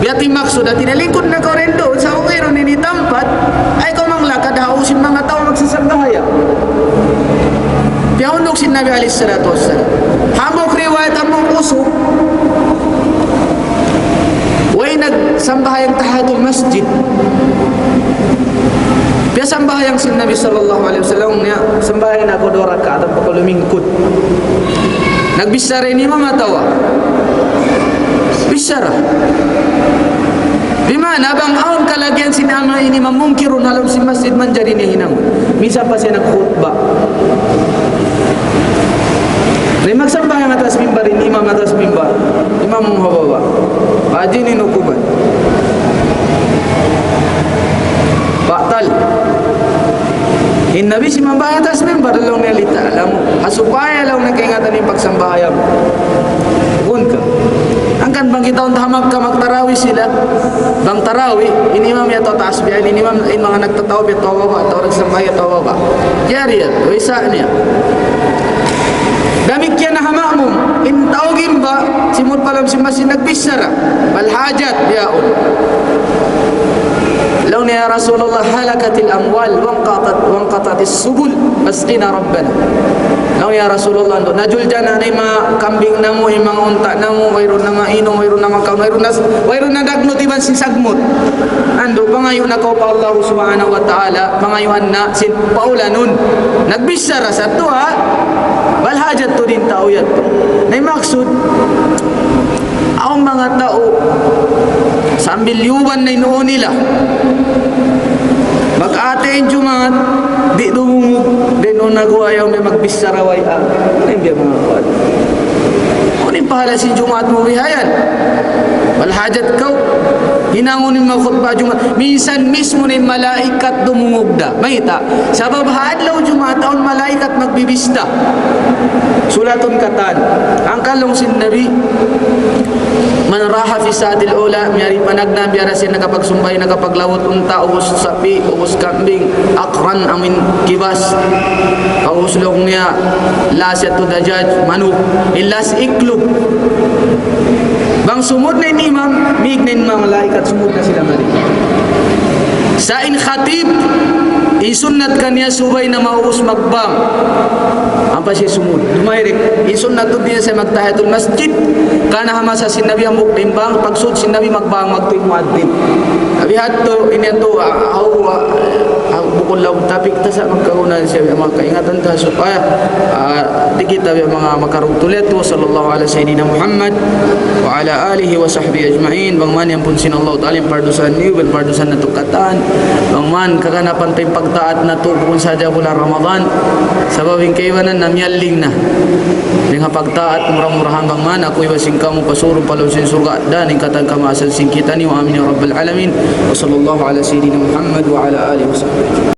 Biya' ha yan in maksud, hati niya lingkud na kaw duun, sa' wayruun ini tampat, ayaw kaw manglakad ha sin manga tau magsasambahayang. Piyahundug sin Nabi alayhi salatu wassalam. Hambuuk riwayat, hambuuk usug, way nagsambahayang tahiyatul masjid. Piyasambahayang sin Nabi sallallahu alayhi wasallam niya, sambahayang na kaw duwa rakaat, ampa kaw lumingkud. Nagbichara in imam atawa? Bichara. Bima'na bang awn kalagihan sin ama ini mamungkirun ha lawm sin masjid manjari niya hinang. Minsan pa siya nagkhutba. Na in magsambahayang ha taas mimbar, in imam ha taas mimbar, imam ha baba'. Haji ini nukuban. Batal. In Nabi simambahayang ha taas mimbar, laung niya, "Lita'lamu." Ha supaya laung niya kaingatan in pagsambahayang. Bukun ka. Hangkan bang kita unta ha Makkah magtarawih sila. Bang tarawih, in imam yadtu ha taas biya' ini, in imam, in manga nagtataw biya' ha baba', atawa nagsambahayang ha baba'. Jari yadtu, way sa niya. Damikkiyan na ha ma'mum, in tau gimba, simud pa lawm sin masjid nagbichara. Wal hajat, bihaun. Laung niya, "Ya Rasulullah, halakatil amwal, wanqatat, wanqatatis subul, fasqina Rabbana." Laung niya, "Ya Rasulullah, andu', najulja na in manga kambing namu', in manga unta' namu', wayruun na mainum, wayruun na makaun, wayruun na, wayruun na dagnut iban sin sagmut. Andu', pangayu' na kaw pa Allah subhanahu wa ta'ala, pangayuan na sin paulanun." Nagbichara sa tuha, wal hajat tuud in tau yadtu. Na in maksud, awn manga tau, sambil liyuban na in ū nila. Mag-attend Jumaat, di' dumungug, di' na guwa' ayaw may magbichara way a. Ano in biya' manga kuwan? Unu in pahala sin Jumaat mu bihayan? Wal hajat kaw. Hinangun in manga khutba Jumaat. Minsan mismu in malaikat dumungug da. Mayta'? Sabab ha adlaw Jumaat awn malaikat magbibista. Sulatun katan. Hangkan laung sin Nabi, "Man raha fi sa'atil ula," miyari panagnaan, biya' da siya nakapagsumbay, nakapaglawut unta', ubus sapi', ubus kambing, aqran amuin kibas. Ubus laung niya, last yadtu dajaj, manuk, in last iklug. Bang sumud na in imam, mīg na in manga malaikat, sumud na sila mari. Sa' in khatib, in sunnat kaniya subay na maubus magbang. Ampa siya sumud. Dumairik. In sunnat tuud di' na siya magtahiyatul masjid. Karna' ha masa sin Nabi hambuuk da in bang, pagsud sin Nabi magbang, magtuy muaddin. Abi hadtu, ini yadtu, ah, aw, ah, ah, bukun laung tapik ta sa' magkagunahan siya, manga kaingatan ta supaya, ah, di' kita biya' manga makarugtul yadtu. Wa sallallahu ala sayyidina Muhammad wa ala alihi wa sahbihi ajma'in. Bang man yan pun sin Allah Ta'ala in pardusahan niyu, iban pardusahan natu' katan. Bang man kaganapan pa in pagtaat natu' bukun sadja bulan Ramadan. Sabab in kaibanan na miyalling na. Dayn ha pagtaat, mura-murahan bang man aku iban sin kamu pasurun pa lawm sin surga', dayn ha katan kamaasan sin kitaniyu. Amin ya rabbal alamin. Wa sallallahu ala sayyidina Muhammad wa ala alihi wa sahbihi ajma'in.